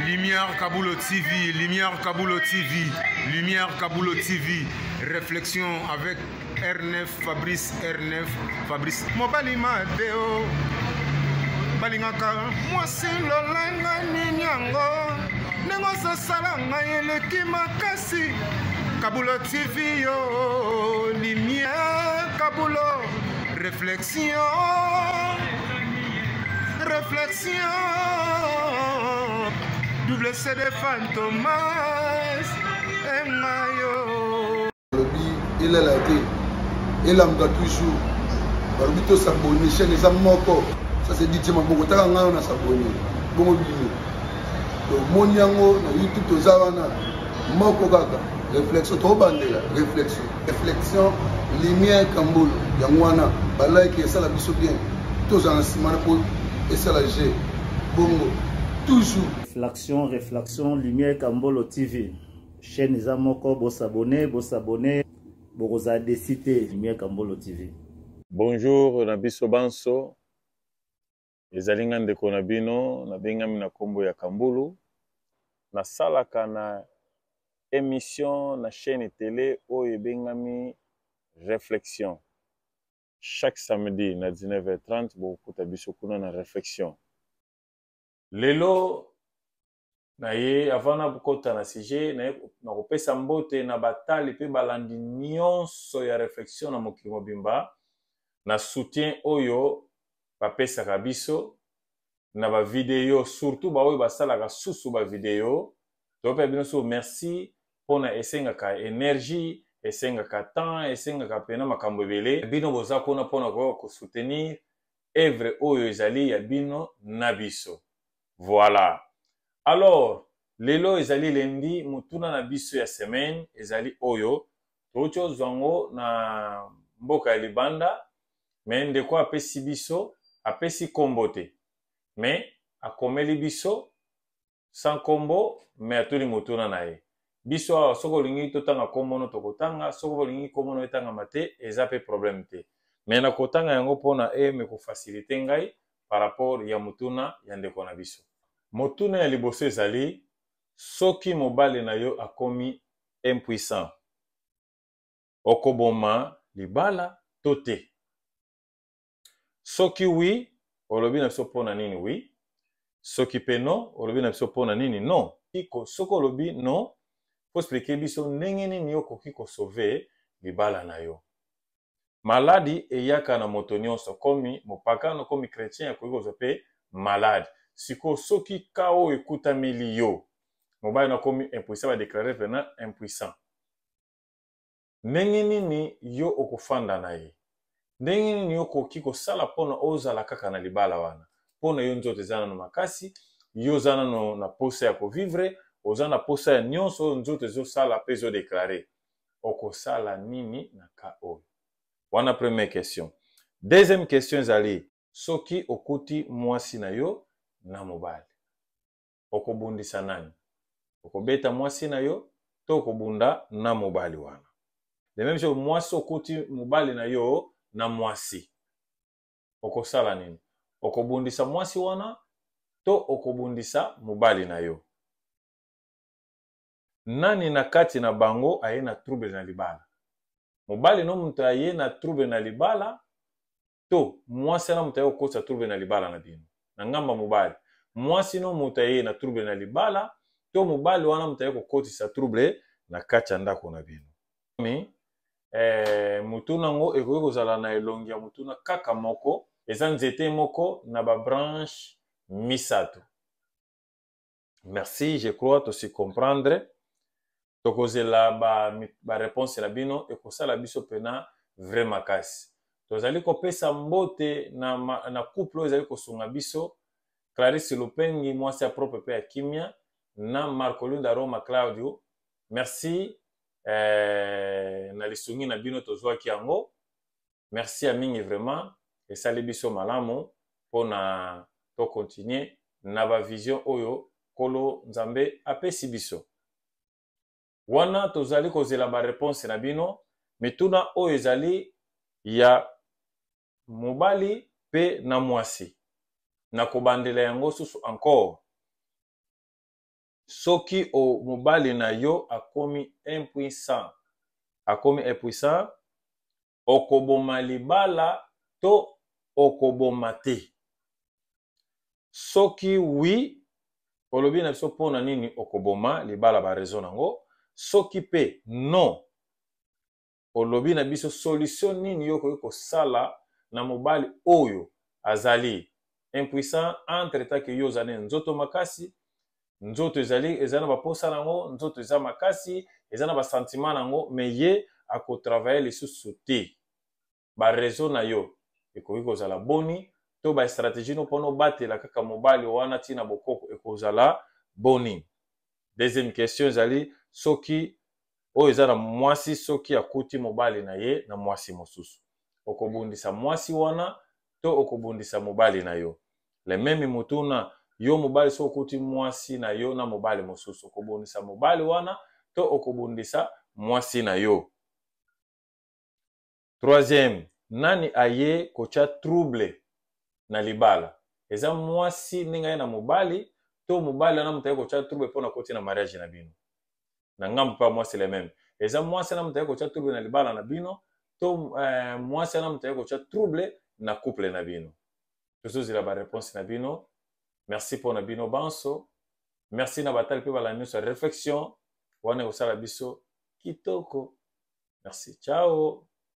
Lumière Kabulo TV, Lumière Kabulo TV, Lumière Kabulo TV. Réflexion avec R9 Fabrice R9 Fabrice. Mobali Mateo. Balingaka mwasi lolanga nini yango ndenge ozosala ngai eleki makasi Kabulo TV yo Lumière Kabulo Réflexion Réflexion Double CD Fantomas Engayo Balobi elala te elamuka toujours balobi to s'abonner chaîne eza moko ça c'est DJ Maboko taka ngai na s'abonner bongo bino tomoni yango na YouTube toza wana moko kaka réflexion tobandela réflexion réflexion lumière kambolo yango wana balike esala biso bien tozala na nsima na mpo esala g bongo toujours réflexion réflexion lumière kambolo tv chaîne eza moko bosabone bosabone bokozala desi te lumière kambolo tv bonjour na biso banso Ezali nga ndeko na bino, nabengami na kombo ya Kambulu. Nasalaka na emission na chaine tele oyo ebengami Reflexion. Chaque samedi na 19h30 bokokuta biso kuna na Reflexion. Lelo naye avant nakota na sujet naye nakopesa mbote na batali pe balandi nionso ya reflexion na mokili mobimba na soutien oyo bapesaka biso na ba video surtout baoyo basalaka susu ba video topesa bino so merci pona esengaka energie esengaka temps esengaka pena makambo ebele bino boza kuna pona koyoka kosoutenir evre oyo ezali ya bino na biso Voilà. Alors, lelo ezali lundi, motuna na biso ya semaine ezali oyo. Touti ozwa yango na mboka ya libanda, mais ndeko apesi biso, apesi kombo te. Mais akomeli biso sans kombo, mais atuni motuna na ye. Biso awa soki olingi totanga kombo no tokotanga, soki olingi kombo no etangama te, eza pe problème te. Mais nakotanga yango pona eme ko faciliter ngai par rapport ya motuna ya ndeko na biso. Motuna ya liboso ezali soki mobali na yo akomi impuissant, okoboma libala to te? Soki oui, olobi na biso mpo na nini oui. Soki mpe non, olobi na biso mpo na nini non. Soki olobi non, faut expliquer biso ndenge nini yo okoki ko sauver libala na yo. Maladi eyaka na moto nionso, komi mopakano, komi chretien akoki kozwa pe malade. Sikoyo soki cas oyo ekutameli yo, mobali no akomi impuissant, ba declarer pena impuissant. Ndenge nini yo okofanda na ye? Ndenge nini yo okoki kosala pona ozala kaka na libala wana? Pona yo nzoto eza nanu makasi, yo oza nanu na posa ya ko vivre, oza na posa ya nionso oyo nzoto ezo sala pe ezo declarer. Okosala nini na cas oyo? Wana première question. Deuxième question ezali soki okuti mwasi na yo na mobali, okobundisa nani? Okobeta mwasi na yo to okobunda na mobali wana? De même chose, mwasi okuti mobali na yo na mwasi, okosala nini? Okobundisa mwasi wana to okobundisa mobali na yo? Nani na kati na bango aye na trouble na libala? Mobali no moto aye na trouble na libala to mwasi wana moto aye kokotisa trouble na libala na bino? Na ngamba mobali, mwasi no moto aye na trouble na libala to mobali wana moto aye kokotisa trouble na kati ya ndako na bino? Mi eh, motuna yango ekoki kozala na elongi ya motuna kaka moko, eza nzete moko na ba branche misato. Merci, je crois tosi comprendre. Tokozela ba, ba réponse na bino ekosala biso pena vrai makasi. Tozali kopesa mbote na, na couple oyo ezali kosunga biso Clarisse Lupengi mwasi ya propre pe ya kimia na Marco Lunda Roma Claudio. Merci eh, na lisungi na bino tozwaki yango. Merci ya mingi vraiment esali biso malamu pona to continuer na ba vision oyo kolo nzambe apesi biso. Wana tozali kozela ba reponse na bino mituna oyo ezali ya mobali pe na mwasi. Nakobandela yango susu encore. Soki o mobali na yo akomi impuissant, akomi impuissant, okoboma libala to okoboma te? Soki oui, olobi na biso mpo na nini okoboma libala, ba raison nango. Soki mpe non, olobi na biso solution nini yo okoki kosala na mobali oyo azali impuissant, entre temps ke yo ozali nzoto makasi, nzoto ezali eza na baposa nango, nzoto eza makasi, eza na basentiment nango, mais ye akotravaille lisusu te. Bareseau na yo ekoki kozala boni, to bastratégie no mpona obatela kaka mobali wana ntina bokoko ekozala boni? Deuxième question ezali, soki oyo eza na mwasi, soki akuti mobali na ye na mwasi mosusu, okobundisa mwasi wana to okobundisa mobali na yo? Le meme motuna, yo mobali, soki okuti mwasi na yo na mobali mosusu, okobundisa mobali wana to okobundisa mwasi na yo? Troisième, nani aye kotya trouble na libala? Eza mwasi ndenge aye na mobali, to mobali wana moto aye kotya trouble mpona koti na mariage na bino? Na ngambo mpe ya mwasi, le meme, eza mwasi wana moto aye kotya trouble na libala na bino, to mwasi wana moto aye kotya trouble na couple na bino? Tozozela bareponse na bino. Merci mpo na bino banso. Merci na batali mpe balandi nyonso ya réflexion wana, ekosala biso kitoko. Merci, ciao.